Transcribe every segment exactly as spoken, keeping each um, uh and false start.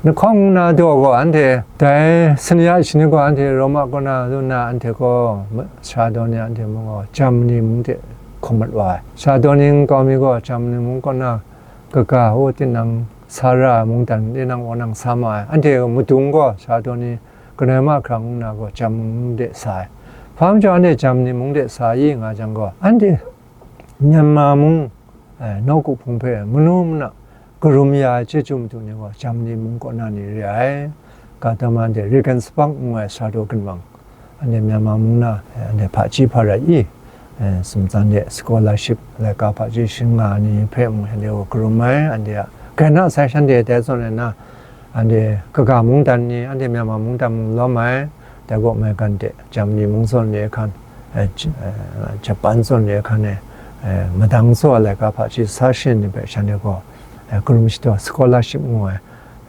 Nahkawng na daw gaw anhte, dai sani ya shani gaw anhte Roma kaw na lu nna anhte gaw, sara daw ni anhte mung gaw, Germany mung de hkawm mat wa ai. Sara daw ni nkau mi gaw, Germany mung kaw na kaga, o, tinang, Sara mungdan tinang, o, nang sa ma ai. Anhte madung gaw, sara daw ni, kanoi mahkra ngu na gaw, Germany mung de sa ai. Hpa majaw anhte Germany mung de sa yi nga jang gaw, anhte Myanmar mung, eh, nawku hpung hpe manu mana karum ya ai chyeju madu ni gaw, Germany mung kaw na ni re ai. Ga taw ma anhte Regensburg ngu ai sara daw ginwang, anhte Myanmar mung na, eh, anhte hpaji hparai i, eh, sumtsan de scholarship, laika hpaji shin nga ai ni hpe mung shanhte gaw karum ai, anhte a, grai na sai shanhte dai zawn rai nna, anhte kaga mungdan ni, anhte Myanmar mungdan mung lawm ai, dai gaw maigan de, Germany mung zawn re ai hkan, eh, J-, eh, Japan zawn re ai hkan e, eh, madang tsaw ai laika hpaji sa shin ni hpe shanhte gaw, eh, karum shadaw scholarship ngu ai,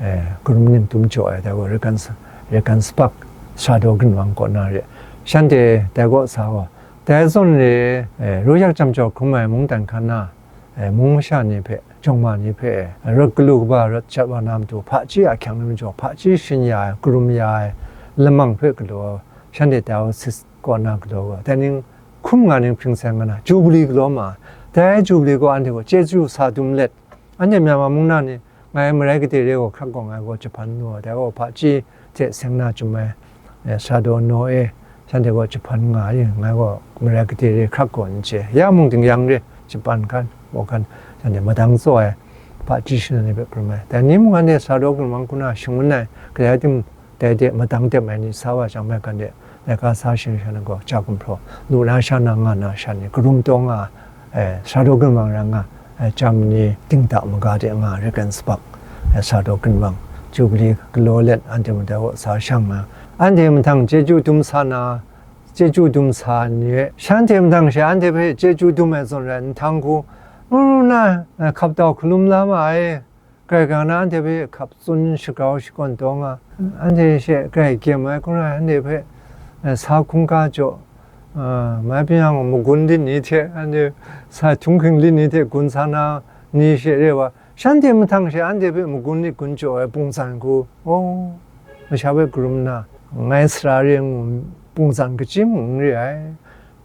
eh, karum ning dum jaw ai, dai gaw Regensburg sara daw ginwang kaw na re. Shanhte dai kaw sa gaw, dai zawn re, eh, ru yak jam jaw hkrum ai mungdan hkan na, eh, mung masha ni hpe, jawng ma ni hpe, eh, rawt galu kaba rawt jat wa na matu, hpaji ahkyang ni majaw, hpaji shin ya ai, karum ya ai lamang hpe galaw, shanhte diocesan kaw na galaw gaw, dai ning hkrum nga ning hpring seng nga na, Jubilee galaw ma ai. Dai Jubilee gaw anhte gaw chyeju sa dum let, anhte Myanmar mung na ni, ngai marai gade re gaw hkrak gaw ngai gaw Japan nu ai, dai gaw hpaji hte seng na chyum ai, eh, sara daw naw e, shanhte gaw Japan nga ai, ngai gaw marai gade re hkrak gaw n chye, ya mung dingyang re, Japan hkan, wa hkan, shanhte madang tsaw ai, hpaji shin ai ni hpe karum ai. Dai ni mung anhte sara daw ginwang hku na shangun ai, kadai tim dai de madang dem ai ni sa wa jang, maigan de laika sa shin shanhte gaw ja gumhpraw, lu na sha na nga na sha ni, karum taw nga, eh, sara daw ginwang rai nga, eh, Germany dingda maga de nga, Regensburg, eh, sara daw ginwang, Jubilee galaw let, anhte mung dai kaw sa shang na, anhte mahtang chyeju dum sa na, chyeju dum sa ni e, shanhte mahtang she anhte hpe chyeju dum ai zawn rai nhtang hku, ngu nna, eh, hkap dau hkalum la ma ai. Karai Kasang na anhte hpe hkap tsun shagrau shakawn taw nga, anhte she grai gyem ai hkrum ai, anhte hpe, eh, sa hkungga jaw, eh, mai pyi yang magun lit ni hte, anhte sa htunghking lit ni hte gun sa na ni she re wa, shanhte mahtang she anhte hpe magun lit gun jaw ai pungzan hku, o, masha hpe karum nna, ngai sara re ngu pungzan kaji mung n re ai.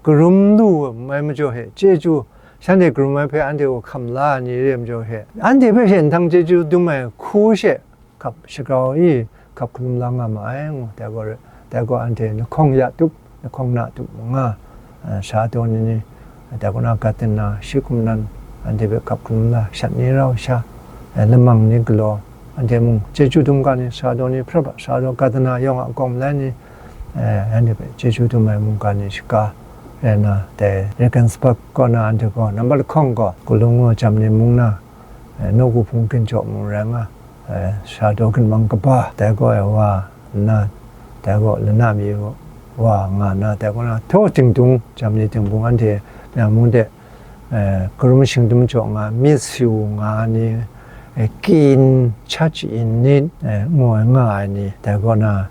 Karum lu ai majaw he chyeju, shanhte karum ai hpe anhte gaw hkam la ai ni re ai majaw he, anhte hpe she nhtang chyeju dum ai hku she hkap shagrau i, hkap hkalum la nga ma ai ngu, dai gaw, dai gaw anhte lahkawng ya tup, lahkawng na tup nga, eh, sara daw ni ni, dai kaw na gat nna shi hkum nan, anhte hpe hkap hkalum la, shat ni rau sha, eh, lamang ni galaw, anhte mung chyeju dum ga ni, sara daw ni hpra hpa, sara daw gat nna yawng a kawng malai ni, eh, anhte hpe chyeju dum ai mungga ni shaga rai nna, dai Regensburg kaw na anhte gaw nambat lahkawng gaw, Cologne ngu ai Germany mung na, eh, nawku hpung ginjaw mung rai nga, eh, sara daw ginwang kaba, dai gaw e wa nna, dai gaw lana mi wa nga nna, dai gaw na htaw dingdung, Germany dingbung anhte Myanmar mung de, eh, karum shingdum jaw nga, Miss Yu nga ni, eh, Kin Church in nit, eh, ngu ai nga ai ni, dai gaw na,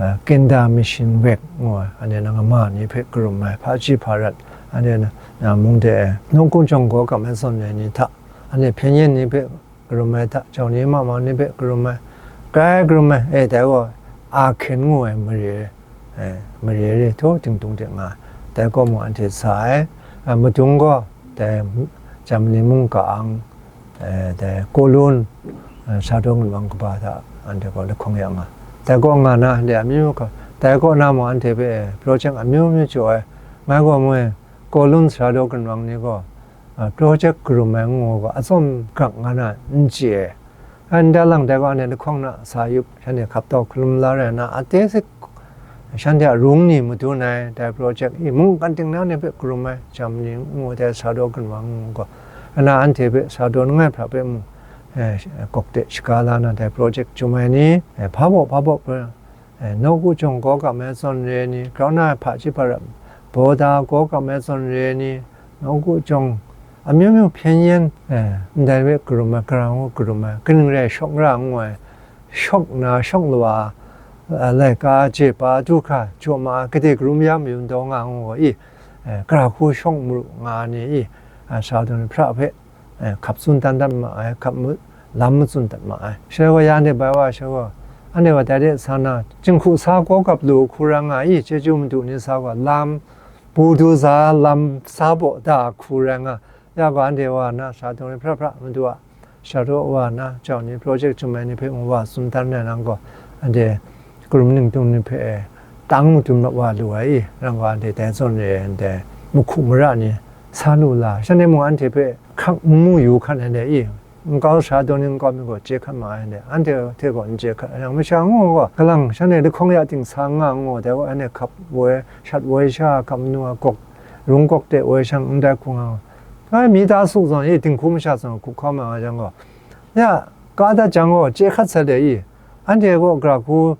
eh, Kinda Mission Wek ngu ai, anhte nang a ma ni hpe karum ai, hpaji hparat, anhte na, na mung de, nawku jawng gaw kam ai zawn ai ni hta, anhte hpyen yen ni hpe karum ai hta, jau ni mama ni hpe karum ai, grai karum ai, e, dai gaw Aachen ngu ai mare, e, mare re htaw dingdung de nga ai, dai gaw mung anhte sa ai, a, madung gaw dai Germany mung ka-ang, e, dai Cologne, e, sara daw ginwang kaba hta anhte gaw lahkawng ya nga, dai gaw nga na anhte amyu hkau, dai kaw na mung anhte hpe project amyu myu jaw ai, ngai gaw mung e, Cologne sara daw ginwang ni gaw, a, project karum ai ngu gaw, atsawm grak nga na n chye ai. Ndai lang dai gaw, anhte lahkawng na sa yup, shanhte hkap tau hkalum la rai nna, a tese shanhte a rung ni madun ai, dai project i mungkan ting na ni hpe karum ai, jam ni ngu dai sara daw ginwang ngu gaw, ana anhte hpe sara daw langai hpra hpe mung, eh, gawk de shaga la na, dai project chyum ai ni, eh, hpa baw hpa baw, eh, nawku jawng gaw kam ai zawn re ni, grau na hpaji hparam, bawda gaw kam ai zawn re ni, nawku jawng amyu myu hpyen yen, eh, ndai hpe karum ai, gara ngu karum ai, kaning rai shawk ra ngu ai, shawk na shawk lawa, eh, laika, je pa, du hkra, jaw ma ai, gade karum ya mayu ndaw nga ngu gaw i, eh, gara hku shawk maru nga ai ni i, eh, sara daw ni hpra hpe, eh, hkap tsun dan dan ma ai, hkap mu-, lam matsun dat ma ai. Shaloi wa ya anhte bai wa shaloi wa, anhte wa dai de sa na, jinghku sa gaw gap lu hku ra nga i, chyeju madu ni sa gaw lam, bu du za lam sa baw da hku ra nga, ya gaw anhte wa na sara daw ni hpra hpra madu a, sara daw wa na jau ni project chyum ai ni hpe mung wa tsun dan rai nang gaw, anhte karum ningtung ni hpe tang madun mat wa lu ai i, rang gaw anhte dai zawn re ai ndai mahku mara ni sa lu la, shanhte mung anhte hpe hkak n mu yu hkan ai dai i, nkau sara daw ni nkau mi gaw chye hkat ma ai dai, anhte hte gaw n chye hkat ai yang, masha ngu gaw, kalang shanhte lahkawng ya ting sa nga ngu, dai gaw anhte hkap woi, shat woi sha, hkap manu a gawk, rung gawk de woi shang, ndai hku nga, ai mi ta su zawn i, dinghku masha zawn hkup hkau ma nga jang gaw, ya, ka dat jang gaw, chye hkat sai de i, anhte gaw gara hku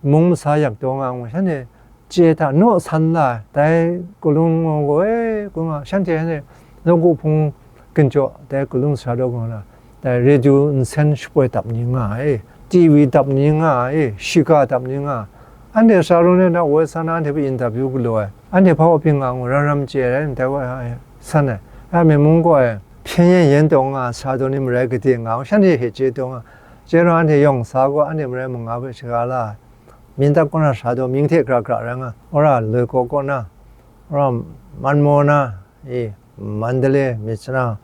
mung masa yak taw nga ngu, shanhte chye hta naw san la ai, dai kalung ngu gaw, e, kalung a, shanhte, shanhte nawku hpung ginjaw, dai kalung sara daw gaw na, dai radio nsen shapoi dap ni nga ai, T V dap ni nga ai, shiga dap ni nga ai, anhte sara daw ni na woi sa na, anhte hpe interview galaw ai, anhte hpa wa pyi nga ngu, ram ram chye ai, dai wa, e, san ai, a mi mung gaw, e, hpyen yen yen taw nga, sara daw ni marai gade nga, shanhte hte chye taw nga, chye rau anhte yawng sa gaw, anhte marai manga hpe shaga la ai. Mindat kaw na sara daw mying hte gara gara rai nga, wora loi kaw kaw na, wora Manmaw na, e, Mandalay, Myitkyina,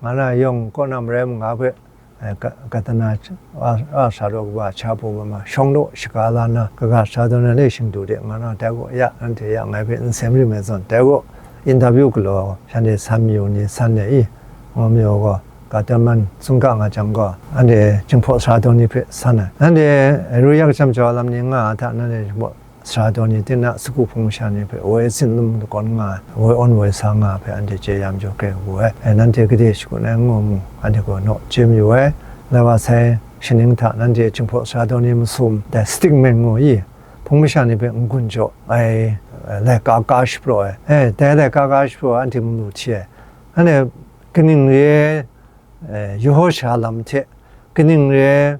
nga na yawng kaw na marai manga hpe, e, ka-, katana, wa, wa sara daw kaba cha pru ma ma, shawng daw shaga la na, kaga sara daw na le shingdu de nga na, dai gaw ya, anhte ya ngai hpe nsem rim ai zawn, dai gaw interview galaw shanhte san mayu ni san de i, ngu mayu gaw, Katerman sumga nga jang gaw, anhte Jinghpaw sara daw ni hpe san ai. Nanhte ru yak jam jau lam ni nga a hta, nanhte Jinghpaw sara daw ni, tinang sagu hpung masha ni hpe woi tsin lum lakawn nga ai, woi awn woi sa nga ai hpe anhte chye ya majaw, grai wu ai. E, nanhte gade shakut ai ngu mu, anhte gaw naw chye mayu ai. Lai wa sai shaning hta nanhte Jinghpaw sara daw ni masum, dai stickman ngu i, hpung masha ni hpe n-gun jaw ai, e, laika ka shapraw ai. E, dai laika ka shapraw ai, anhte mung lu hti ai. Anhte kaning re ai, e, Yawsha lam hte kaning re ai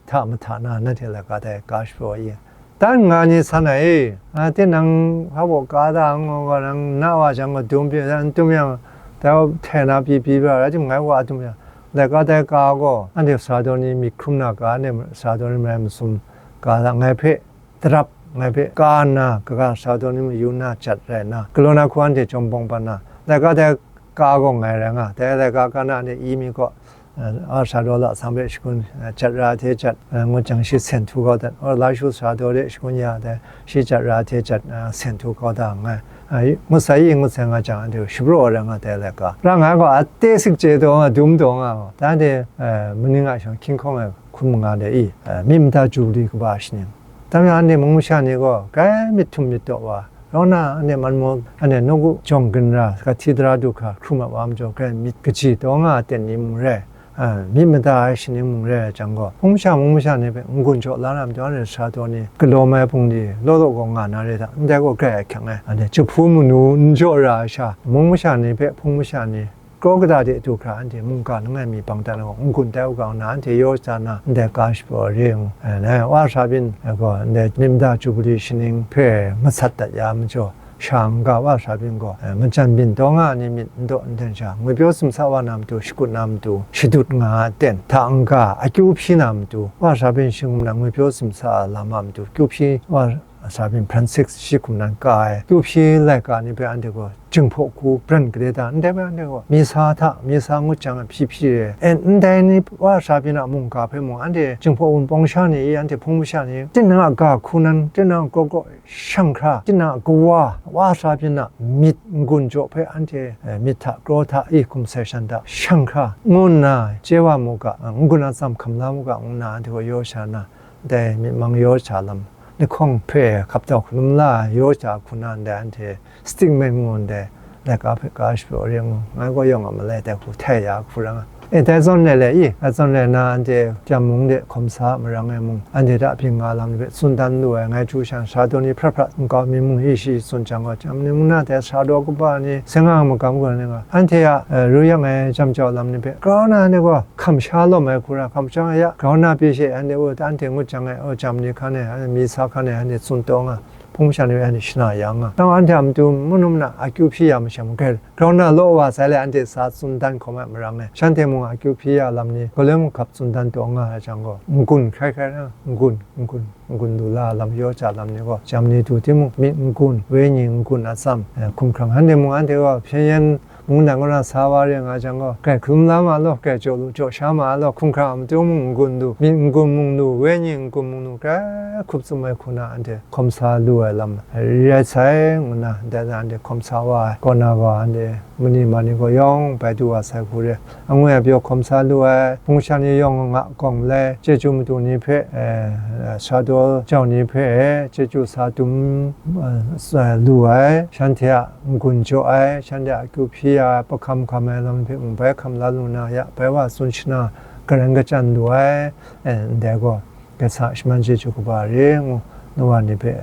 hta mahta na, nanhte laika dai ka shapraw ai i? Dan nga ni san ai, a, tinang hpa baw ka da ngu gaw, nang na wa jang gaw dum pyi, n dum yang, dai htai na pyi pyi bra, rai timung, ngai wa dum yang, laika dai ka gaw, anhte sara daw ni myit hkrum na ka, anhte sara daw ni marai masum ka da, ngai hpe darap, ngai hpe ka nna, kaga sara daw ni mayu nna jat rai nna, galaw na hku anhte chyawm bawng ban na, laika dai ka gaw ngai rai nga, dai laika ka na anhte i mi gaw, a, a sara daw la sang hpe shagun, a, jat ra hte jat, a, ngut jang shi sen htu kau dat, a, la shu sara daw de shagun ya, dai shi jat ra hte jat, a, sen htu kau da nngai. A, i, ngut sai i ngut sai nga jang, anhte shapraw ai rai nga, dai laika ra nga gaw, a, te sik chye taw nga, dum taw nga gaw, dan de, a, maning a shawng hkying hkawng ai hkun manga de i, a, myit mada Jubili kaba shaning. Dai majaw, anhte mung masha ni gaw, grai myit htum myit daw wa, rau na, anhte Manmaw, anhte nawku jawng ginra, Cathedral du hkra hkrum ai wa majaw, grai myit kaji taw nga ai aten ni mung rai, a, myit mada ai shaning mung rai ai jang gaw, hpung masha mung masha ni hpe n-gun jaw la na majaw, anhte sara daw ni galaw mai hpungli law law gaw nga na re hta, ndai gaw grai ahkyang ai, anhte jahpu manu n jaw ra ai sha, mung masha ni hpe hpung masha ni kraw kata de du hkra anhte mungga langai mi bang dat ai gaw, n-gun tai u ga nna, anhte yaw ja na, ndai ka shapraw re ngu, e, na, wa sara byin, e, gaw, ndai myit mada Jubili shaning hpe masat dat ya majaw, sha n-ga wa sara byin gaw, e, majan byin taw nga ai ni myit n daw n ten sha, ngwipyaw simsa wa na matu, shakut na matu, shadut nga ai aten hta n-ga, akyu hpyi na matu, wa sara byin shi hkum na ngwipyaw simsa lam a matu, kyu hpyi wa sara byin Francis shi hkum nan ka ai, kyu hpyi laika ni hpe anhte gaw Jinghpaw hku pran gade da, ndai hpe anhte gaw misa hta, misa ngut jang ai hpyi hpyi re, e, ndai ni wa sara byin a mungga hpe mung, anhte Jinghpaw Wunpawng sha ni i, anhte hpung masha ni, tinang a ga hku nan, tinang a kraw kraw shang hkra, tinang a kawa, wa sara byin a myit n-gun jaw hpe anhte, e, myit hta, kraw hta, i hkum sai shan hta shang hkra, ngu nna chye wa mu ga, n-gun a tsam hkam la mu ga, ngu nna anhte gaw yaw sha na, dai myit mang yaw sha lam lahkawng hpe hkap tau hkalum la ai yaw sha hku na ndai anhte stickman ngu ndai laika hpe ka shapraw re ngu, ngai gaw yawng a malai dai hku htai ya hku ra nga. E, dai zawn le le i, dai zawn le na anhte Jam mung de hkawm sa a marang e mung, anhte hta byin nga lam ni hpe tsun dan lu ai, ngai chyu shang sara daw ni hprat hprat nkau mi mung i shi tsun jang gaw, Jam ni mung na dai sara daw kaba ni seng nga magam gaw ni nga, anhte a, e, ru yang ai jam jau lam ni hpe grau na ni gaw, hkam sha lawm ai hku ra, hkam sha ya, grau na pyi she, anhte, o, anhte ngut jang e, o, jam ni hkan e, anhte mi sa hkan e, anhte tsun taw nga, hpung sha ni hpe anhte shana ya nga. Nang anhte a matu mung num na akyu hpyi ya masha mung, grai grau na law wa sai le, anhte sa tsun dan hkawm ai marang e, shanhte mung akyu hpyi ya lam ni, galoi mahkap tsun dan taw nga ai jang gaw, n-gun hkrai hkrai na, n-gun, n-gun, n-gun lu la lam, yaw ja lam ni gaw, jam ni du timung, myit n-gun, wenyi n-gun atsam, eh, hkum hkrang, anhte mung anhte gaw hpyen yen mungdan kaw na sa wa re nga jang gaw, grai hkrum la ma law, grai jaw lu jaw sha ma law, hkum hkrang a matu mung n-gun lu, myit n-gun mung lu, wenyi n-gun mung lu, grai hkup tsun ai hku na anhte hkawm sa lu ai lam rai sai, ngu na, ndai na anhte hkawm sa wa ai, kaw na gaw anhte mani ma ni gaw yawng bai du wa sai hku re, angwi a pyaw hkawm sa lu ai, hpung sha ni yawng nga gawng lai, chyeju madu ni hpe, eh, sa daw jau ni hpe, chyeju sa dum, eh, lu ai, shanhte a n-gun jaw ai, shanhte a akyu hpyi ya ai, pahkam hkam ai lam hpe mung bai hkam la lu na ya, bai wa tsun shana, garan kachyan lu ai, eh, ndai gaw, Kasa shaman chyeju kaba re ngu, Nowa ni hpe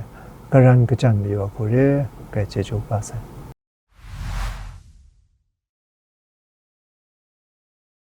garan kachyan mayu ai hku re, grai chyeju kaba sai.